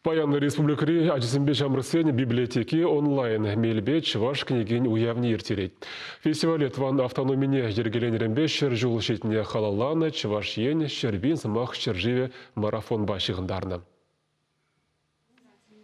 Паян республикӑри ачасемпе ҫамрӑксен библиотеки онлайн мелпе чӑваш кӗнекин уявне ирттерет. Фестивале тӑван автономине йӗркеленӗренпе 100 ҫул ҫитнине халалланӑ Чӑваш Ен ҫӗрпин сӑмах ҫӗршывӗ марафонпа ҫыхӑнтарнӑ.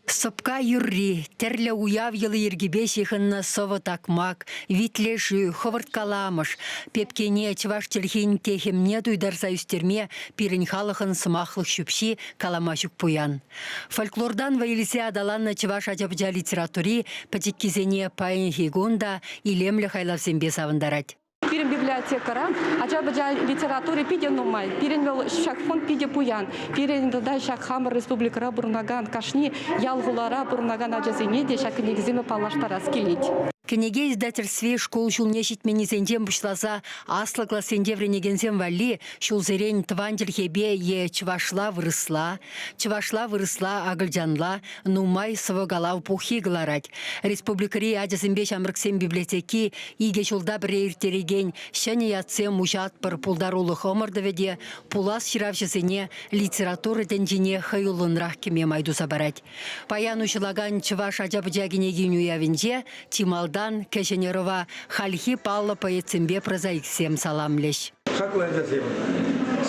Сӑпка юрри, тӗрлӗ уяв йӑли-йӗркипе ҫыхӑннӑ сӑвӑ-такмак, витлешӳ, хӑвӑрткаламӑш, пепкене чӑваш чӗлхин техӗмне туйтарса ӳстерме пирӗн халӑхӑн сӑмахлӑх ҫӳпҫи калама ҫук пуян. Фольклортан вӑй илсе аталаннӑ чӑваш ача-пӑча литератури пӗчӗккисене паянхи кун та илемлӗ хайлавсемпе савӑнтарать. Пирӗн библиотекӑра ача-пӑча литератури питӗ нумай. Пирӗн вӑл ҫак фонд питӗ пуян. Пирӗн тата ҫак хамӑр республикӑра пурӑнакан кашни ял-хулара пурӑнакан ачасене те ҫак кӗнекесемпе паллаштарас килет. Кӗнеке издательстви шкул ҫулне ҫитменнисенчен пуҫласа аслӑ классенче вӗренекенсем валли ҫулсерен тӑван чӗлхепе е чӑвашла-вырӑсла, чӑвашла-вырӑсла, акӑлчанла нумай сӑвӑ-калав пуххи кӑларать. Республикӑри ачасемпе ҫамрӑксен библиотеки икӗ ҫулта пӗрре ирттерекен Ҫӗнӗ ятсем уҫатпӑр пултарулӑх ӑмӑртӑвӗ те пулас ҫыравҫӑсене литература тӗнчине хӑюллӑнрах кӗме май туса парать. Паян уҫӑлакан чӑваш ача-пӑча кӗнекин уявӗнче чи малтан кӗҫӗн ӑрӑва хальхи паллӑ поэтсемпе прозаиксем саламлӗҫ. Хаклӑ ачасем,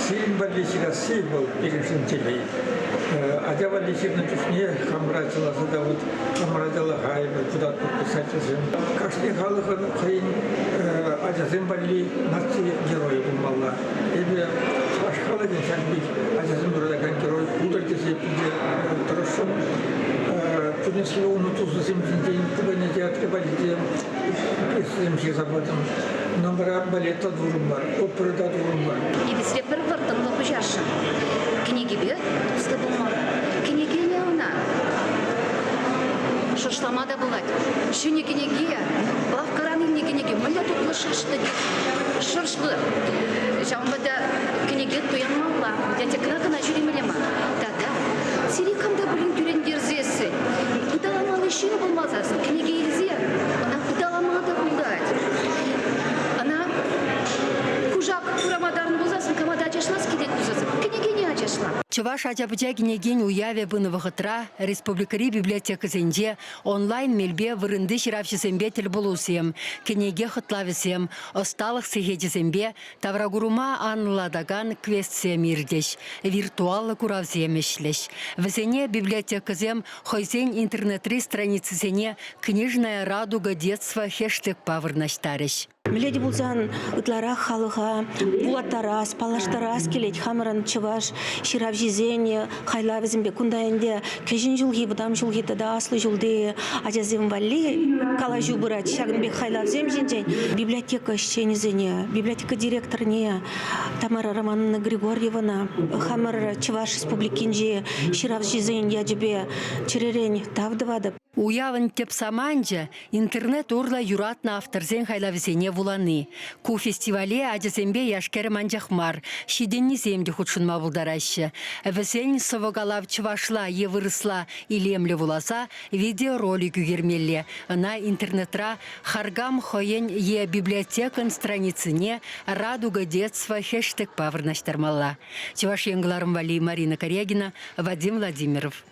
сирӗн валли ҫырасси вӑл пирӗншӗн телей. Ача валли ҫырнӑ чухне хамӑра чӑласа та вот хамӑр ачалӑха эпир кӑтартнӑ писательсем. Кашни халӑхӑн хӑйӗн ачасем валли наци геройӗ пулмалла. Эпӗ чӑваш халӑхӗн ҫак пек ачасем юратакан герой пултӑр тесе питӗ тӑрӑшрӑм. Пурнӑҫри унӑн тусӗсем ҫинчен пукане театрӗ валли те пьесӑсем ҫырса патӑм. Номера балет та турӑмӑр, опера та турӑмӑр. Эпӗ сире пӗр вӑрттӑнлӑх уҫасшӑн. Кӗнекепе туслӑ пулмалла. Кӗнекене ӑна шӑршлама та пулать. Ҫӗнӗ кӗнеке, лавккаран илнӗ кӗнеке мӗнле тутлӑ шӑршлӑ шӑршлӑ. Ҫавӑнпа та кӗнеке туянмалла, библиотекӑна кӑна ҫӳремелле мар. Тата сире кам та пулин кӳрентерсессӗн, ыталамалли ҫын пулмасассӑн кӗнеке илсе ӑна ыталама та пултарать. Ӑна кушак хураматарӑн пулсассӑн кама та ачашлас килет пулсассӑн кӗнекене ачашла. Чӑваш ача-пӑча кӗнекин уявӗ пынӑ вӑхӑтра республикӑри библиотекӑсенче онлайн мелпе вырӑнти ҫыравҫӑсемпе тӗлпулусем, кӗнеке хӑтлавӗсем, ӑсталӑх сехечӗсемпе тавракурӑма анлӑлатакан квестсем иртӗҫ, виртуаллӑ куравсем ӗҫлӗҫ. Вӗсене библиотекӑсем хӑйсен интернетри страницисене «Книжная радуга детства» хештегпа вырнаҫтарӗҫ. Мӗнле те пулсан ытларах халӑха вулаттарас, паллаштарас килет хамӑрӑн чӑваш ҫыравҫисен хайлавӗсемпе. Кунта ӗнтӗ кӗҫӗн ҫулхи, вӑтам ҫулхи тата аслӑ ҫулти ачасем валли калаҫу пырать ҫакӑн пек хайлавсем ҫинчен. Библиотека ӗҫченӗсене, библиотека директорне Тамара Романовна Григорьевана хамӑр Чӑваш Республикинчи ҫыравҫисен ячӗпе чӗререн тав тӑватӑп. Уявӑн тӗп саманчӗ интернет урлӑ юратнӑ авторсен хайлавӗсене вулани. Ку фестивале ачасемпе яш-кӗрӗм анчах мар, ҫитӗннисем те хутшӑнма пултараҫҫӗ. Вӗсен сӑвӑ-калав чӑвашла е вырӑсла илемлӗ вуласа видеоролик ӳкермелле. Ӑна интернетра харкам хӑйӗн е библиотекӑн страницине «Радуга детства» хештегпа вырнаҫтармалла. Чӑваш Ен кӑларӑм валли Марина Карягина, Вадим Владимиров.